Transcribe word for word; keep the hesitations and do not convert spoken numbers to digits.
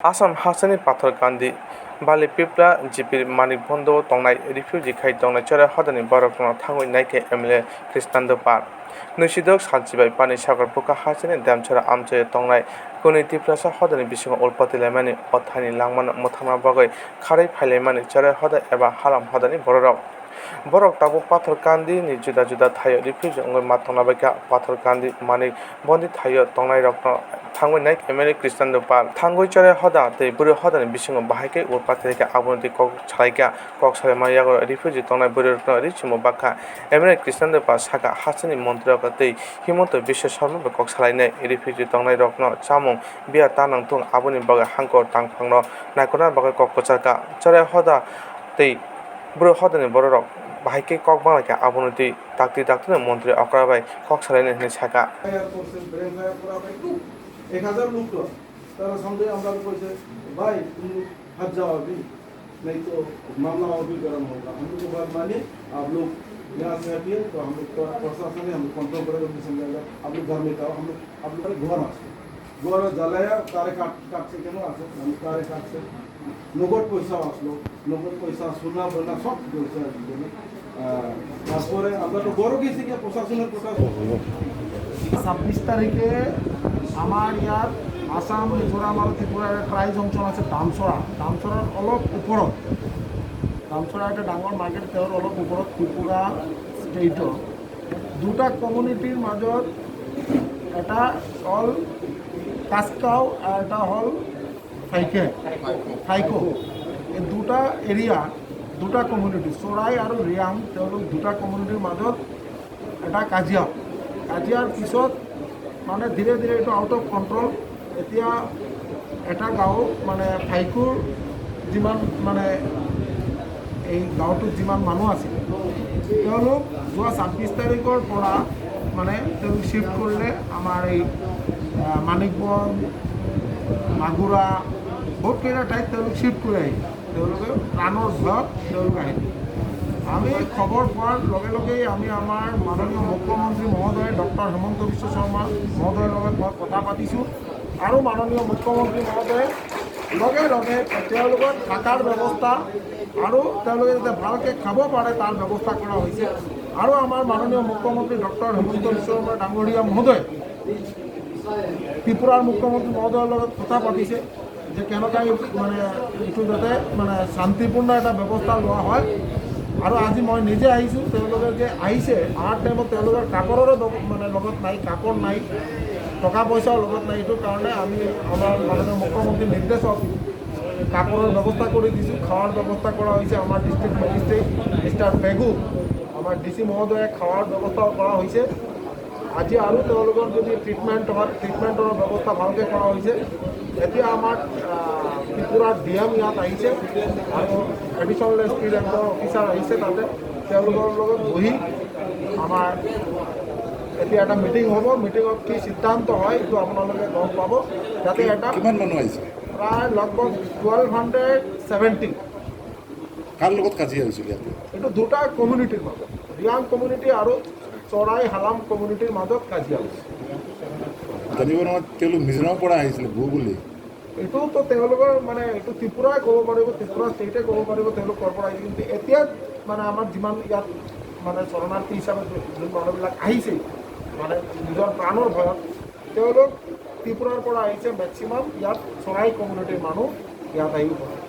Assam hasteni Pathor Kandi, Bali Pipla, G P Manik Bondo tongnai refugee khai tongnai Chorai hodani borokno thangwi naikhe M L A Krishnandu Pal. Nwisidok salchibai Panisagar bukha hasteni Demchora amchoi tongnai kwnwi Tiprasa hodani bisingo ulpati laimani o thaini langmano mwthangna bagwi kharwi phailaimani Chorai hoda eba Halam hodani bororok. Borok tabuk Pathor Kandi ni juda juda thaio refugee wngwi ma tongna bai kha. Pathor Kandi Manik Bondi thaio tongnairokno thangwi naikhe M L A Krishnandu Pal. Thangwi Chorai hoda tei Bwrwi hodani bisingo bahai khe ulpati lai kha, abono twi kok salai kha. Kok salaima yago refugee tongnai bwrwirokno ri chumo bakha. M L A Krishnandu Pal sakha, hasteni montrirok tei Himanta Biswa Sarma bai kok salainai. Refugee tongnairokno chamung biya ta nangthung, aboni bagwi hangkor tangphangno naikolna bagwi kok kwcharkha. Chorai hoda tei Bwrwi hodani bororok bahai khe kok banglaikha, abono twi dakti dakti no montri okra bai kok salainai hwnwi sakha. এক হাজার লোক তো, তারা সঙ্গে আমরা কইছে, "ভাই, তুমি হাত যাও अभी, नहीं तो मामला और भी गर्म होगा।" हम लोग को बात मानी, आप लोग यहाँ से हटिए, तो हम लोग प्र-, प्रशासन है, हम लोग कंट्रोल करेगा, उनके संग जाएगा। आप लोग घर में जाओ, हम लोग, आप लोग घर আসো। ঘর জ্বালায়া তারে কাট-, কাটছে কেন আছে? আমি তারে কাটছে। নগদ পয়সাও আসলো, নগদ পয়সা, সোনা, বয়না সব পয়সা দিল। আহ, তারপরে আমরা তো বড় গেছি গিয়ে প্রশাসনের, প্রশাসন। ছাব্বিশ তারিখে আমাৰ ইয়াত আছাম, মিজোৰাম আৰু ত্ৰিপুৰাৰ ট্ৰাই জংচন আছে ডামচৰা। ডামচৰাৰ অলপ ওপৰত, ডামচৰা এটা ডাঙৰ মাৰ্কেট, তেওঁৰ অলপ ওপৰত ত্ৰিপুৰা ষ্টেটৰ দুটা কমিউনিটিৰ মাজত, এটা হ'ল কাচকাও আৰু এটা হ'ল ফাইকে, ফাইকো। এই দুটা এৰিয়া, দুটা কমিউনিটি, চৰাই আৰু ৰিয়াং, তেওঁলোক দুটা কমিউনিটিৰ মাজত এটা কাজিয়া। কাজিয়াৰ পিছত মানে ধীৰে ধীৰে এইটো আউট অফ কণ্ট্ৰল। এতিয়া এটা গাঁও মানে ফাইকুৰ যিমান মানে এই গাঁওটোত যিমান মানুহ আছিল, তেওঁলোক যোৱা ছাব্বিছ তাৰিখৰ পৰা মানে তেওঁলোক শ্বিফ্ট কৰিলে আমাৰ এই, আহ, মানিকবন, মাগুৰা, বহুত কেইটা ঠাইত তেওঁলোক শ্বিফ্ট কৰি আহিল। তেওঁলোকে প্ৰাণৰ ভয়ত তেওঁলোক আহিল। আমি খবৰ পোৱাৰ লগে লগেই আমি আমাৰ মাননীয় মুখ্যমন্ত্ৰী মহোদয় ডক্টৰ হিমন্ত বিশ্ব শৰ্মা মহোদয়ৰ লগত মই কথা পাতিছোঁ আৰু মাননীয় মুখ্যমন্ত্ৰী মহোদয়ে লগে লগে তেওঁলোকৰ থকাৰ ব্যৱস্থা আৰু তেওঁলোকে যাতে ভালকৈ খাব পাৰে তাৰ ব্যৱস্থা কৰা হৈছে। আৰু আমাৰ মাননীয় মুখ্যমন্ত্ৰী ডক্টৰ হিমন্ত বিশ্ব শৰ্মা ডাঙৰীয়া মহোদয় ত্ৰিপুৰাৰ মুখ্যমন্ত্ৰী মহোদয়ৰ লগত কথা পাতিছে যে কেনেকৈ মানে এইটো যাতে মানে শান্তিপূৰ্ণ এটা ব্যৱস্থা লোৱা হয়। আৰু আজি মই নিজে আহিছোঁ, তেওঁলোকে যে আহিছে, অহাৰ টাইমত তেওঁলোকৰ কাপোৰৰো লগ-, মানে লগত নাই, কাপোৰ নাই, টকা পইচাও লগত নাই। এইটো কাৰণে আমি আমাৰ মাননীয় মুখ্যমন্ত্ৰীৰ নিৰ্দেশত কাপোৰৰ ব্যৱস্থা কৰি দিছোঁ, খোৱাৰ ব্যৱস্থা কৰা হৈছে। আমাৰ ডিষ্ট্ৰিক্ট মেজিষ্ট্ৰেট মিষ্টাৰ পেগু, আমাৰ ডি চি মহোদয়ে খোৱাৰ ব্যৱস্থাও কৰা হৈছে। আজি আৰু তেওঁলোকৰ যদি ট্ৰিটমেণ্ট হয়, ট্ৰিটমেণ্টৰ ব্যৱস্থা ভালকৈ কৰা হৈছে। এতিয়া আমাৰ, আহ, ত্ৰিপুৰাৰ ডি এম ইয়াত আহিছে আৰু এডিশ্যনেল এছ পিৰ এজন অফিচাৰ আহিছে তাতে। তেওঁলোকৰ লগত বহি আমাৰ এতিয়া এটা মিটিং হ'ব। মিটিঙত কি সিদ্ধান্ত হয়, এইটো আপোনালোকে গম পাব। যাতে এটা কিমান মানুহ আহিছে? প্ৰায় লগভগ টুৱেলভ হাণ্ড্ৰেড ছেভেণ্টি। কাৰ লগত কাজিয়া হৈছিল ইয়াতে? এইটো দুটা কমিউনিটিৰ মাজত, ৰিয়াং কমিউনিটি আৰু চৰাই হালাম কমিউনিটিৰ মাজত কাজিয়া হৈছে। জানিব নোৱাৰোঁ, তেওঁলোক মিজোৰামৰ পৰা আহিছিলে, ভূ বুলি। এইটোতো তেওঁলোকৰ মানে এইটো ত্ৰিপুৰাই ক'ব পাৰিব, ত্ৰিপুৰা ষ্টেটে ক'ব পাৰিব তেওঁলোক ক'ৰ পৰা আহিছে। কিন্তু এতিয়া মানে আমাৰ যিমান ইয়াত মানে শৰণাৰ্থী হিচাপে যোন মানুহবিলাক আহিছে, মানে নিজৰ প্ৰাণৰ ভয়ত, তেওঁলোক ত্ৰিপুৰাৰ পৰা আহিছে। মেক্সিমাম ইয়াত চৰাই কমিউনিটিৰ মানুহ ইয়াত আহি উপস্থিত।